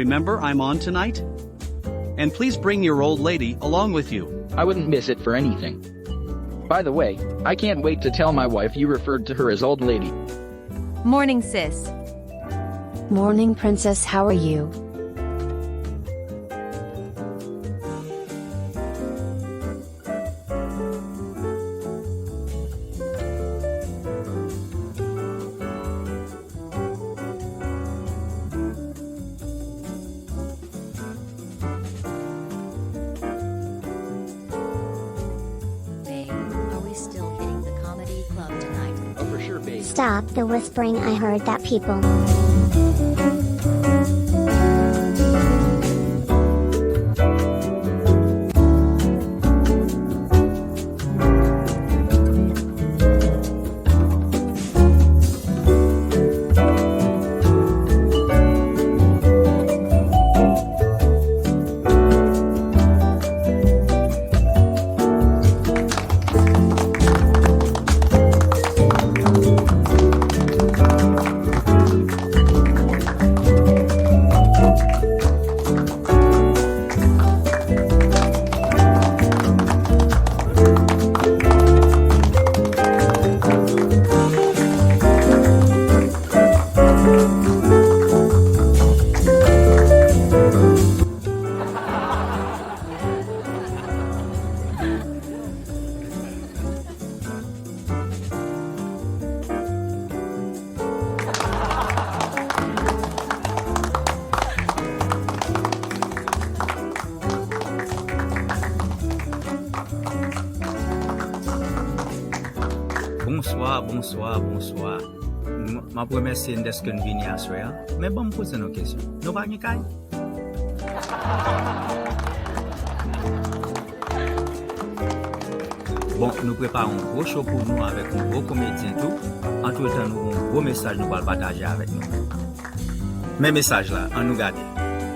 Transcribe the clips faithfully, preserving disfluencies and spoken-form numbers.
Remember, I'm on tonight? And please bring your old lady along with you. I wouldn't miss it for anything. By the way, I can't wait to tell my wife you referred to her as old lady. Morning, sis. Morning, princess. How are you? Babe, are we still hitting the comedy club tonight? Oh, for sure, babe. Stop the whispering, I heard that, people. Bonswa, bonswa, bonswa. M, m ap remèsye n dèske n vini aswè a. Men ban m poze nou kesyon. Nou pa gen kay? Bon, nou prepare yon gwo show pou nou avèk yon gwo komedyen tou. Antretan, nou gen yon gwo mesaj nou pral pataje avèk nou. Men mesaj la, ann nou gade.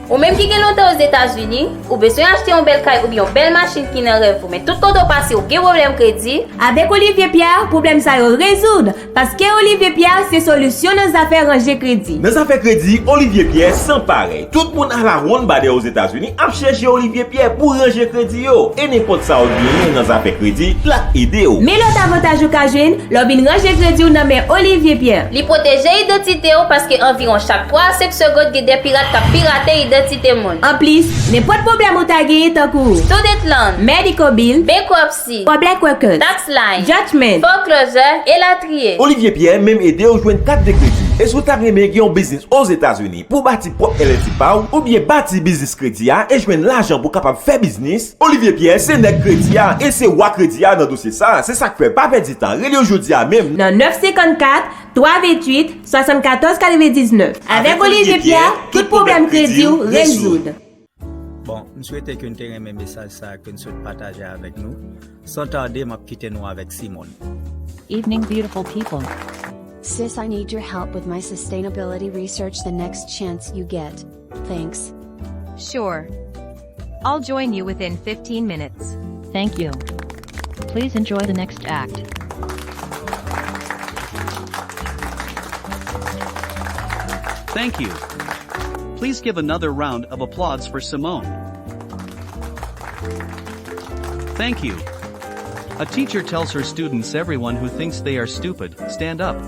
Ou menm ki gen lontan Ozetazini, ou bezwen achte yon bèl kay oubyen yon bèl machin ki nan rèv ou, men tout kote w pase, ou gen pwoblèm kredi? Avèk Olivier Pierre, pwoblèm sa yo rezoud, paske Olivier Pierre se solisyon nan zafè ranje kredi. Nan zafè kredi, Olivier Pierre san parèy. Tout moun alawonn ba dèyè Ozetazini ap chèche Olivier Pierre pou ranje kredi yo. E nenpòt sa w genyen nan zafè kredi, l ap ede w. Men lòt avantaj ou ka jwenn lè w vin ranje kredi w nan men Olivier Pierre. Li pwoteje idantite w paske anviwon chak twa a senk segonn gen de pirat k ap pirate idantite moun. Anplis, nenpòt pwoblèm ou ta genyen tankou Student loan, medical bill, bankruptcy, public records, tax line, judgment, foreclosure, elatriye. Olivier Pierre menm ede w jwenn kat de kredi. E si w ta renmen gen yon biznis Ozetazini pou w bati pwòp L L C pa w, oubyen bati biznis kredi a e jwenn lajan pou w kapab fè biznis, Olivier Pierre se nèg kredi a e se wa kredi a nan dosye sa a. Se sa k fè, pa pèdi tan, rele yo jodi a menm. Nan nèf senkannkat, twa venntuit, swasannkatòz katrevendiznèf. Avèk Olivier Pierre, tout pwoblèm kredi w rezoud. Bon, m swete ke n te renmen mesaj sa a ke n sot pataje avèk nou. San tande, m ap kite nou avèk Simone. Evening, beautiful people. Sis, I need your help with my sustainability research the next chance you get. Thanks. Sure. I'll join you within fifteen minutes. Thank you. Please enjoy the next act. Thank you. Please give another round of applause for Simone. Thank you. A teacher tells her students, "Everyone who thinks they are stupid, stand up."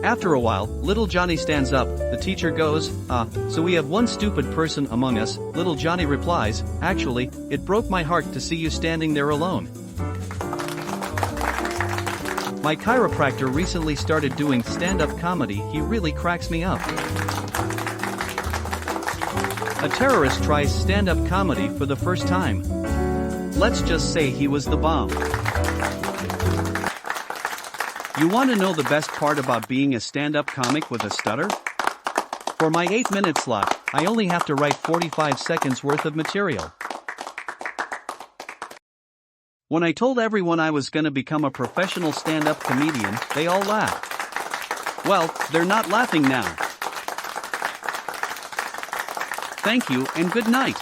After a while, little Johnny stands up. The teacher goes, "Ah, so we have one stupid person among us." Little Johnny replies, "Actually, it broke my heart to see you standing there alone." My chiropractor recently started doing stand-up comedy, he really cracks me up. A terrorist tries stand-up comedy for the first time. Let's just say he was the bomb. You want to know the best part about being a stand-up comic with a stutter? For my eight-minute slot, I only have to write forty-five seconds worth of material. When I told everyone I was gonna become a professional stand-up comedian, they all laughed. Well, they're not laughing now. Thank you and good night.